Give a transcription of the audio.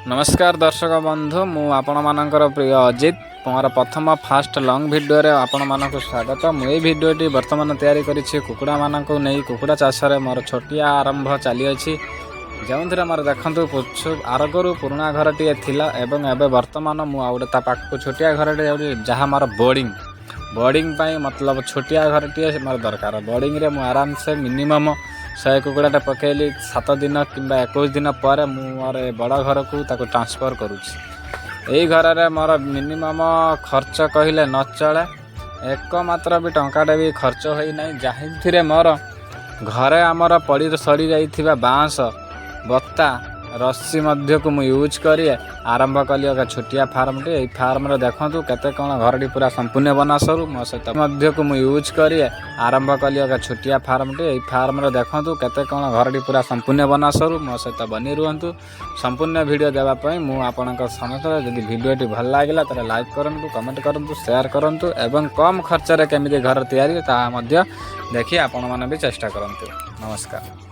ନମସ୍କାର ଦର୍ଶକ ବନ୍ଧୁ, ମୁଁ ଆପଣମାନଙ୍କର ପ୍ରିୟ ଅଜିତ। ମୋର ପ୍ରଥମ ଫାଷ୍ଟ ଲଙ୍ଗ୍ ଭିଡ଼ିଓରେ ଆପଣମାନଙ୍କୁ ସ୍ୱାଗତ। ମୁଁ ଏଇ ଭିଡ଼ିଓଟି ବର୍ତ୍ତମାନ ତିଆରି କରିଛି କୁକୁଡ଼ାମାନଙ୍କୁ ନେଇ। କୁକୁଡ଼ା ଚାଷରେ ମୋର ଛୋଟିଆ ଆରମ୍ଭ ଚାଲିଅଛି, ଯେଉଁଥିରେ ମୋର ଦେଖନ୍ତୁ ପଛ ଆଗରୁ ପୁରୁଣା ଘରଟିଏ ଥିଲା ଏବଂ ଏବେ ବର୍ତ୍ତମାନ ମୁଁ ଆଉ ଗୋଟେ ତା ପାଖକୁ ଛୋଟିଆ ଘରଟିଏ ଯାଉଛି, ଯାହା ମୋର ବୋର୍ଡ଼ିଂ ପାଇଁ, ମତଲବ ଛୋଟିଆ ଘରଟିଏ ମୋର ଦରକାର। ବୋର୍ଡ଼ିଂରେ ମୁଁ ଆରାମସେ ମିନିମମ୍ 100 କୁକୁଡ଼ାଟା ପକାଇଲି। 7 ଦିନ କିମ୍ବା 21 ଦିନ ପରେ ମୁଁ ମୋର ଏ ବଡ଼ ଘରକୁ ତାକୁ ଟ୍ରାନ୍ସଫର୍ କରୁଛି। ଏଇ ଘରରେ ମୋର ମିନିମମ୍ ଖର୍ଚ୍ଚ କହିଲେ ନ ଚଳେ, ଏକମାତ୍ର ବି ଟଙ୍କାଟେ ବି ଖର୍ଚ୍ଚ ହୋଇନାହିଁ, ଯାହାଥିରେ ମୋର ଘରେ ଆମର ପଡ଼ି ସଡ଼ି ଯାଇଥିବା ବାଉଁଶ, ବତା, ରସି ମଧ୍ୟକୁ ମୁଁ ୟୁଜ୍ କରି ଆରମ୍ଭ କଲି ଏକ ଛୋଟିଆ ଫାର୍ମଟି। ଏଇ ଫାର୍ମରେ ଦେଖନ୍ତୁ କେତେ କ'ଣ ଘରଟି ପୁରା ସମ୍ପୂର୍ଣ୍ଣ ବନା ସରୁ ମୋ ସହିତ ମଧ୍ୟକୁ ମୁଁ ୟୁଜ୍ କରି ଆରମ୍ଭ କଲି ଏକ ଛୋଟିଆ ଫାର୍ମଟି। ଏଇ ଫାର୍ମରେ ଦେଖନ୍ତୁ କେତେ କ'ଣ ଘରଟି ପୁରା ସମ୍ପୂର୍ଣ୍ଣ ବନା ସରୁ ମୋ ସହିତ ବନି ରୁହନ୍ତୁ। ସମ୍ପୂର୍ଣ୍ଣ ଭିଡ଼ିଓ ଦେବା ପାଇଁ ମୁଁ ଆପଣଙ୍କ ସମସ୍ତ। ଯଦି ଭିଡ଼ିଓଟି ଭଲ ଲାଗିଲା, ତାହେଲେ ଲାଇକ୍ କରନ୍ତୁ, କମେଣ୍ଟ କରନ୍ତୁ, ସେୟାର କରନ୍ତୁ ଏବଂ କମ୍ ଖର୍ଚ୍ଚରେ କେମିତି ଘର ତିଆରି ତାହା ମଧ୍ୟ ଦେଖି ଆପଣମାନେ ବି ଚେଷ୍ଟା କରନ୍ତୁ। ନମସ୍କାର।